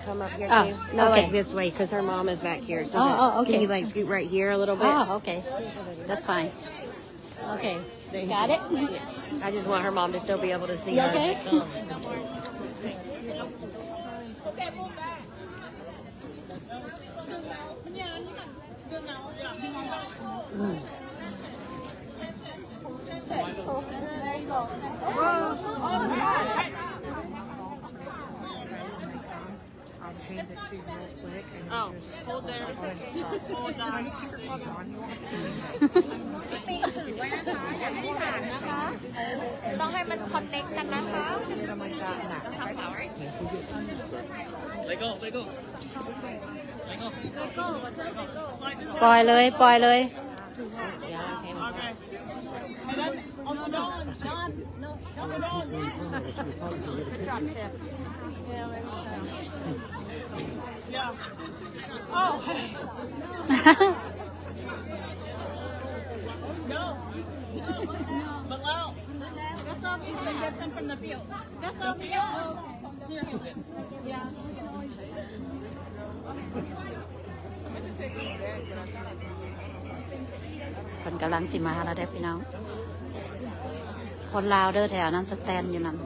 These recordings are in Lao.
Come up here, oh, can you? No, okay. Like, this way, 'cause her mom is back here. So oh, that, oh, okay. Can you, like, scoot right here a little bit? Oh, okay. That's fine. Okay. Got it? Yeah. I just want her mom to still be able to see her. You okay? Mm. I'll change it to you real quick and you just hold on. Hold on. ປີນຖືໄວ້ນະຄະ ຢ່າໃຫ້ຫານນະຄະ ຕ້ອງໃຫ້ມັນຄອນເນັກກັນນະຄະ. Let go, let go. Let go. ປ່ອຍເລີຍ ປ່ອຍເລີຍ. Okay. Good job, Chef. Yeah. Oh. No. But loud. That's all she said. That's him from the field. That's all. Yeah. ເພິ່ນກຳລັງຊິມາແລ້ວເດ້ພີ່ນ້ອງ. ຄົນລາວເດີ ແຖວນັ້ນ ສະແຕນຢູ່ນັ້ນ.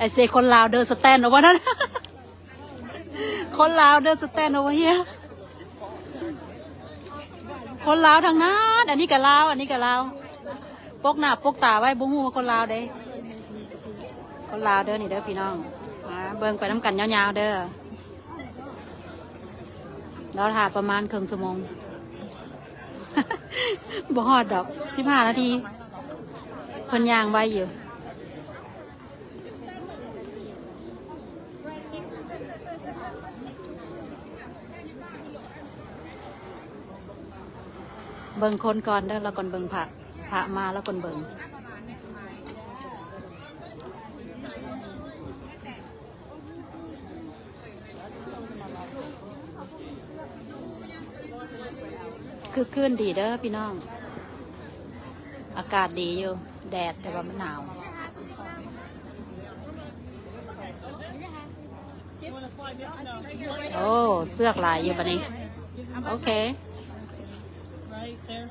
I say ຄົນລາວເດີ ສະແຕນ ເອົາວ່ານັ້ນ. ຄົນລາວເດີ ສະແຕນ over here. ຄົນລາວທັງນັ້ນ. ອັນນີ້ກໍລາວ ອັນນີ້ກໍລາວ. ປົກໜ້າປົກຕາໄວ້ ບໍ່ຮູ້ວ່າຄົນລາວເດ້. ຄົນລາວເດີນີ້ເດີພີ່ນ້ອງ. ມາເບິ່ງໄປນຳກັນຍາວໆເດີ. ລໍຖ້າປະມານເຄິ່ງຊົ່ວໂມງ. ບໍ່ຮອດດອກ ສິບຫ້ານາທີ. ເພິ່ນຍ່າງໄວຢູ່. ເບິ່ງຄົນກ່ອນເດີ ລະກ່ອນເບິ່ງພະ. ພະມາລະກ່ອນເບິ່ງ. ຄຶກຄື້ນດີເດີພີ່ນ້ອງ. ອາກາດດີຢູ່ ແດດ ແຕ່ວ່າມັນໜາວ. ໂອ້ ເຊືອກຫຼາຍຢູ່ບາດນີ້. ໂອເຄ. Right there.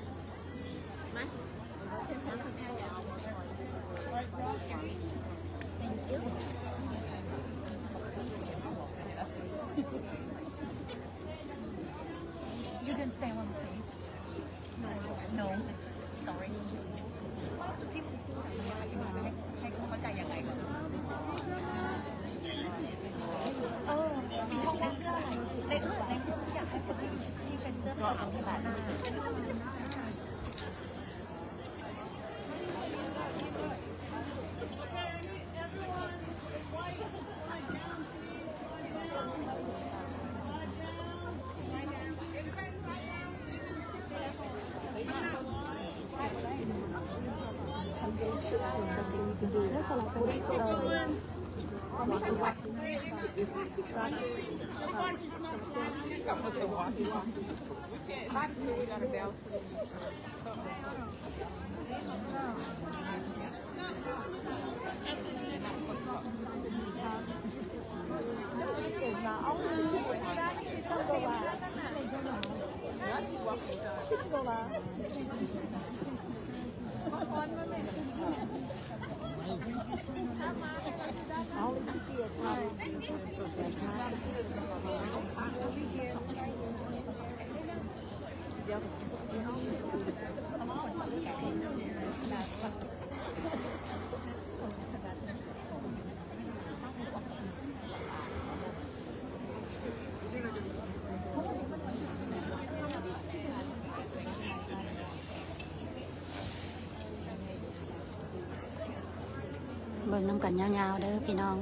ເບິ່ງນຳກັນຍາວໆເດີພີ່ນ້ອງ.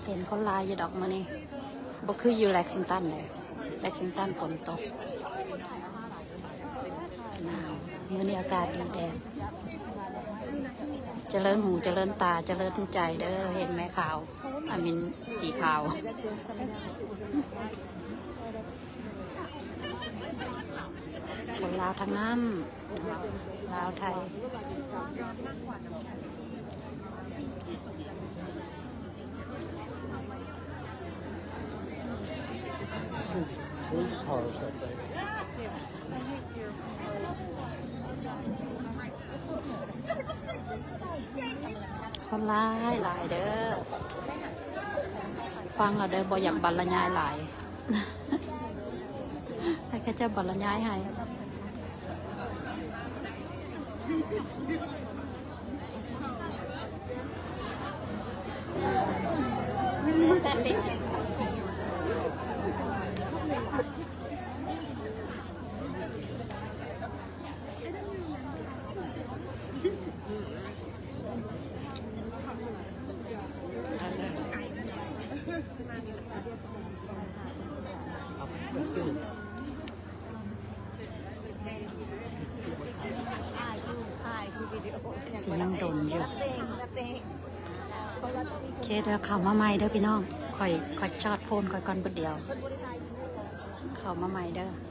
ເຫັນຄົນຫຼາຍຢູ່ດອກມື້ນີ້ ບໍ່ຄືຢູ່ເລັກຊິງຕັນເດ້. ເລັກຊິງຕັນຝົນຕົກ ໜາວ. ມື້ນີ້ອາກາດດີແດດ. ຈະເລີນຫູ ຈະເລີນຕາ ຈະເລີນໃຈເດີ ເຫັນແມ່ຂາວ I mean ສີຂາວ. ຄົນລາວທັງນັ້ນ. ລາວໄທ. Police cars, I think. ຄົນຫຼາຍຫຼາຍເດີ. ຟັງເອົາເດີ ບໍ່ຢາກບັນລະຍາຍຫຼາຍ ໃຫ້ເຂົາເຈົ້າບັນລະຍາຍໃຫ້. ຊິຍັງດົນຢູ່. ໂອເຄເດີ ເຂົ້າມາໃໝ່ເດີພີ່ນ້ອງ. ຂ້ອຍ ຂ້ອຍຊາດໂຟນຂ້ອຍກ່ອນບາດດຽວ. ເຂົ້າມາໃໝ່ເດີ.